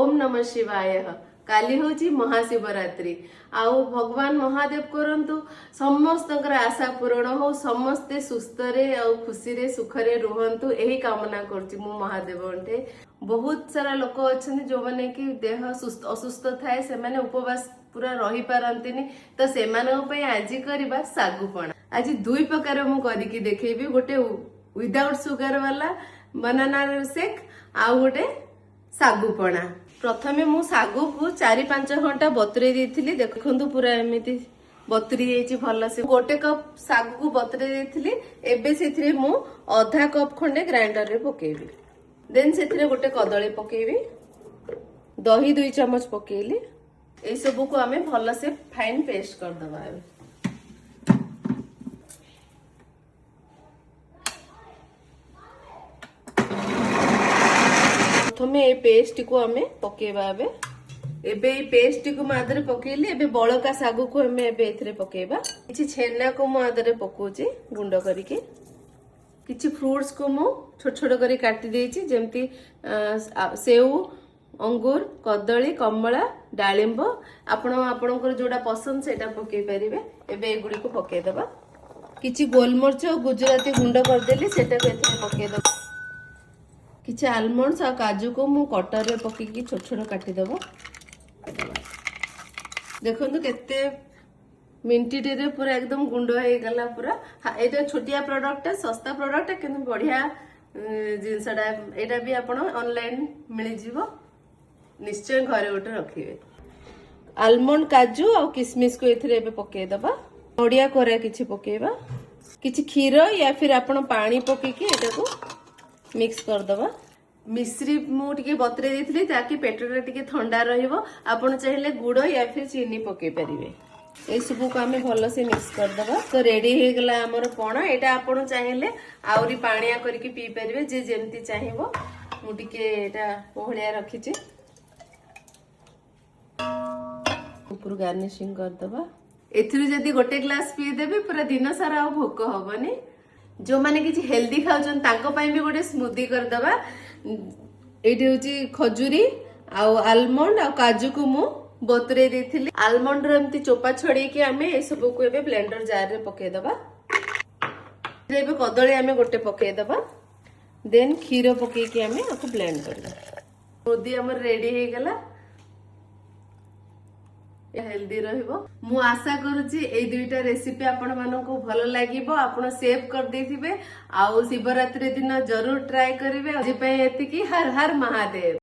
ଓମ୍ ନମ ଶିବାୟ। କାଲି ହେଉଛି ମହାଶିବରାତ୍ରି। ଆଉ ଭଗବାନ ମହାଦେବ କରନ୍ତୁ ସମସ୍ତଙ୍କର ଆଶା ପୂରଣ ହଉ, ସମସ୍ତେ ସୁସ୍ଥରେ ଆଉ ଖୁସିରେ ସୁଖରେ ରୁହନ୍ତୁ, ଏହି କାମନା କରୁଛି ମୁଁ ମହାଦେବଙ୍କଠେ। ବହୁତ ସାରା ଲୋକ ଅଛନ୍ତି ଯୋଉମାନେ କି ଦେହ ଅସୁସ୍ଥ ଥାଏ, ସେମାନେ ଉପବାସ ପୁରା ରହିପାରନ୍ତିନି। ତ ସେମାନଙ୍କ ପାଇଁ ଆଜି କରିବା ଶାଗୁପଣା। ଆଜି ଦୁଇ ପ୍ରକାର ମୁଁ କରିକି ଦେଖେଇବି। ଗୋଟେ ୱିଦାଉଟ୍ ସୁଗାର ବାଲା ବାନାନା ସେକ୍ ଆଉ ଗୋଟେ ଶାଗୁପଣା। ପ୍ରଥମେ ମୁଁ ଶାଗୁକୁ 4-5 ଘଣ୍ଟା ବତୁରେଇ ଦେଇଥିଲି। ଦେଖନ୍ତୁ, ପୁରା ଏମିତି ବତୁରି ଯାଇଛି ଭଲସେ। ଗୋଟେ କପ୍ ଶାଗୁକୁ ବତୁରେଇ ଦେଇଥିଲି। ଏବେ ସେଥିରେ ମୁଁ ଅଧା କପ୍ ଖଣ୍ଡେ ଗ୍ରାଇଣ୍ଡରରେ ପକେଇବି। ଦେନ୍ ସେଥିରେ ଗୋଟେ କଦଳୀ ପକେଇବି, ଦହି 2 ଚାମଚ ପକେଇଲି। ଏଇସବୁକୁ ଆମେ ଭଲସେ ଫାଇନ୍ ପେଷ୍ଟ କରିଦବା ଏବେ। ପ୍ରଥମେ ଏଇ ପେଷ୍ଟଟିକୁ ଆମେ ପକେଇବା ଏବେ। ଏବେ ଏଇ ପେଷ୍ଟଟିକୁ ମୁଁ ଆଦେହରେ ପକେଇଲି। ଏବେ ବଳକା ଶାଗୁକୁ ଆମେ ଏବେ ଏଥିରେ ପକେଇବା। କିଛି ଛେନାକୁ ମୁଁ ଆଦେହରେ ପକଉଛି ଗୁଣ୍ଡ କରିକି। କିଛି ଫ୍ରୁଟ୍ସକୁ ମୁଁ ଛୋଟ ଛୋଟ କରି କାଟି ଦେଇଛି, ଯେମିତି ସେଉ, ଅଙ୍ଗୁର, କଦଳୀ, କମଳା, ଡାଳିମ୍ବ। ଆପଣ ଆପଣଙ୍କର ଯୋଉଟା ପସନ୍ଦ ସେଇଟା ପକେଇ ପାରିବେ। ଏବେ ଏଗୁଡ଼ିକୁ ପକେଇଦବା। କିଛି ଗୋଲମରିଚ ଆଉ ଗୁଜୁରାତି ଗୁଣ୍ଡ କରିଦେଲି, ସେଇଟାକୁ ଏଥିରେ ପକେଇଦବା। କିଛି ଆଲମଣ୍ଡସ୍ ଆଉ କାଜୁକୁ ମୁଁ କଟରରେ ପକେଇକି ଛୋଟ ଛୋଟ କାଟିଦେବ। ଦେଖନ୍ତୁ, କେତେ ମିନିଟରେ ପୁରା ଏକଦମ ଗୁଣ୍ଡ ହେଇଗଲା ପୁରା। ଏଇଟା ଛୋଟିଆ ପ୍ରଡକ୍ଟଟା, ଶସ୍ତା ପ୍ରଡକ୍ଟ, କିନ୍ତୁ ବଢିଆ ଜିନିଷଟା। ଏଇଟା ବି ଆପଣ ଅନଲାଇନ ମିଳିଯିବ। ନିଶ୍ଚୟ ଘରେ ଗୋଟେ ରଖିବେ। ଆଲମଣ୍ଡ, କାଜୁ ଆଉ କିସମିସକୁ ଏଥିରେ ଏବେ ପକେଇଦବା। ନଡ଼ିଆ କୋରା କିଛି ପକେଇବା, କିଛି କ୍ଷୀର ୟା ଫିର ଆପଣ ପାଣି ପକେଇକି ଏଟାକୁ ମିକ୍ସ କରିଦବା। ମିଶ୍ରି ମୁଁ ଟିକେ ବତୁରେଇ ଦେଇଥିଲି ତାକି ପେଟଟା ଟିକେ ଥଣ୍ଡା ରହିବ। ଆପଣ ଚାହିଁଲେ ଗୁଡ଼ ୟା ଫିର ଚିନି ପକେଇ ପାରିବେ। ଏସବୁକୁ ଆମେ ଭଲସେ ମିକ୍ସ କରିଦବା। ତ ରେଡି ହେଇଗଲା ଆମର ପଣା। ଏଇଟା ଆପଣ ଚାହିଁଲେ ଆହୁରି ପାଣିଆ କରିକି ପିଇ ପାରିବେ, ଯିଏ ଯେମିତି ଚାହିଁବ। ମୁଁ ଟିକେ ଏଇଟା ବହଳିଆ ରଖିଛି। ଉପରୁ ଗାର୍ନିସିଂ କରିଦବା। ଏଥିରୁ ଯଦି ଗୋଟେ ଗ୍ଲାସ ପିଇଦେବେ, ପୁରା ଦିନ ସାରା ଆଉ ଭୋକ ହବନି। ଯୋଉମାନେ କିଛି ହେଲ୍ଦି ଖାଉଛନ୍ତି, ତାଙ୍କ ପାଇଁ ବି ଗୋଟେ ସ୍ମୁଦି କରିଦବା। ଏଇଠି ହଉଛି ଖଜୁରୀ ଆଉ ଆଲମଣ୍ଡ ଆଉ କାଜୁକୁ ମୁଁ ବତୁରେଇ ଦେଇଥିଲି। ଆଲମଣ୍ଡର ଏମିତି ଚୋପା ଛଡେଇକି ଆମେ ଏସବୁକୁ ଏବେ ବ୍ଲେଣ୍ଡର ଜାରରେ ପକେଇଦବା। ଏବେ କଦଳୀ ଆମେ ଗୋଟେ ପକେଇଦବା। ଦେନ୍ କ୍ଷୀର ପକେଇକି ଆମେ ଆକୁ ବ୍ଲେଣ୍ଡ କରିବା। ସ୍ମୁଦି ଆମର ରେଡି ହେଇଗଲା, ହେଲ୍ଦି ରହିବ। ମୁଁ ଆଶା କରୁଛି ଏଇ ଦୁଇଟା ରେସିପି ଆପଣ ମାନଙ୍କୁ ଭଲ ଲାଗିବ, ଆପଣ ସେଭ୍ କରିଦେଇଥିବେ ଆଉ ଶିବରାତ୍ରି ଦିନ ଜରୁର ଟ୍ରାଏ କରିବେ। ଆଜି ପାଇଁ ଏତିକି। ହର ହର ମହାଦେବ।